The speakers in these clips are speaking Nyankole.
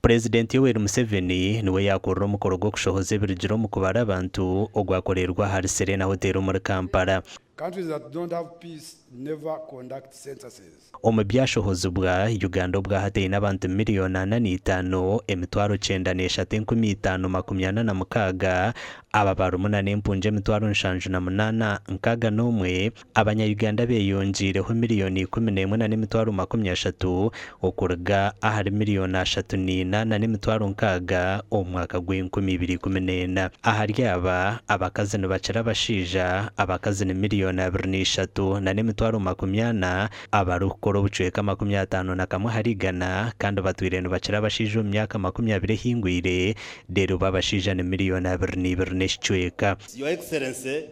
Purezidenti Yoweri Museveni niwe yaakurira omukoro gw'okushohoza ebirugire omu kubara abantu ogwakoreirwe ahari Serena Hotel omuri Kampala. Countries that don't have peace never conduct censuses. Omu byashohozibwa, Uganda obwahati eine abantu miriyoni 45, 93 546, aba barimu na n'empungi 78,061. Abanya Uganda beyongyeireho miriyoni 11 na n'emitwaro 30 okuruga ahari miriyoni 34 na n'emitwaro 60 omu mwaka gw'enkumi ibiri ikumi n'ena. Ahari aba, abakazi nibakira abashaija, abakazi ni miriyoni 23 na n'emitwaro 40 abarikukora obucweka 51 ahari igana kandi batwire nibakira abashaija omu myaka 20 ehingwire, reero bo abashaija ni miriyoni 22 n'ekicweka. Your Excellency,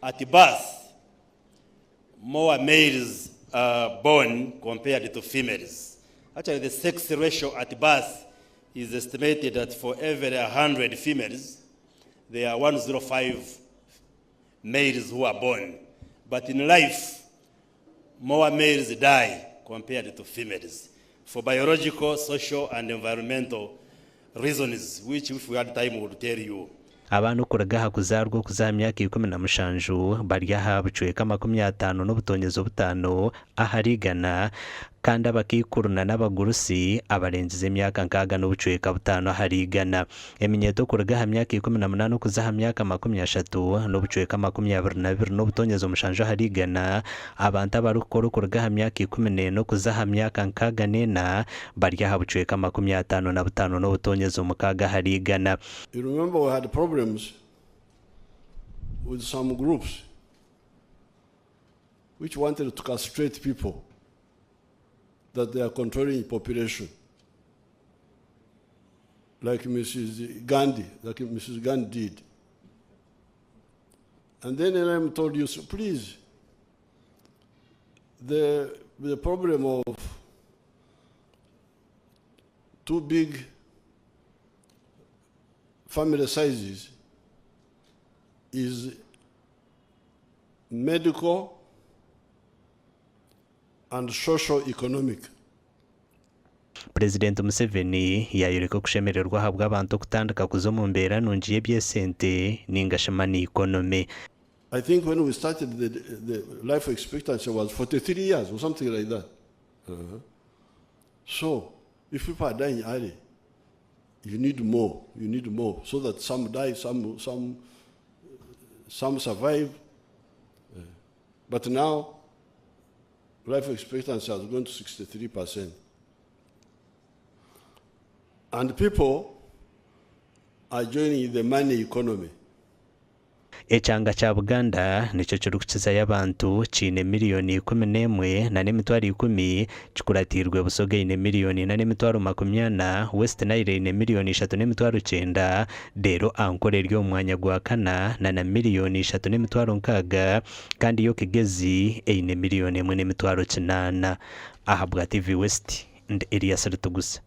at birth, more males are born compared to females. Actually, the sex ratio at birth is estimated that for every 100 females, there are 105 males who are born. But in life, more males die compared to females for biological, social, and environmental reasons, which if we had time we would tell you. Abaana okuruga aha kuzaarwa okuza aha myaka 17 bari aha bucweka 50 n'obutoonyezo butaano ahari igana kandi abakaikuru na n'abagurusi abarengize emyaka nkaaga n'obucweka butaano ahari igana. Eminyeeto okuruga aha myaka 18 okuza aha myaka 30 n'obucweka 22 n'obutoonyezo mushanju ahari igana. Abantu abarikukora okuruga aha myaka 14 okuza aha myaka 64 bari aha bucweka 55 n'obutoonyezo mukaaga ahari igana. You remember we had problems with some groups which wanted to castrate people that they are controlling population. Like Mrs. Gandhi, like Mrs. Gandhi did. And then NRM told you, so please, the, the problem of too big family sizes is medical and social economic. Purezidenti Museveni yaayoreka okushemererwa ahabw'abantu okutandika kuza omu mbeera nungi y'eby'esente ninga shi money economy. I think when we started the, the life expectancy was 43 years or something like that. Uh-huh. So if people are dying early, you need more. You need more so that some die, some, some, some survive. Uh, but now, life expectancy has gone to 63%. And people are joining the money economy. Ekyanga kya Buganda nikyo kirikukizayo abantu kiine miriyoni 11 na n'emitwaro ikumi, kikuratiirwe Busoga eine miriyoni ina n'emitwaro 40, West Nile eine miriyoni ishatu n'emitwaro kyenda, reero Ankole eri omu mwanya gwa kana na na miriyoni ishatu n'emitwaro nkaaga kandi yo Kigezi eine miriyoni emwe n'emitwaro kinaana. Ahabwa TV West, ndi Elias Rutugusa.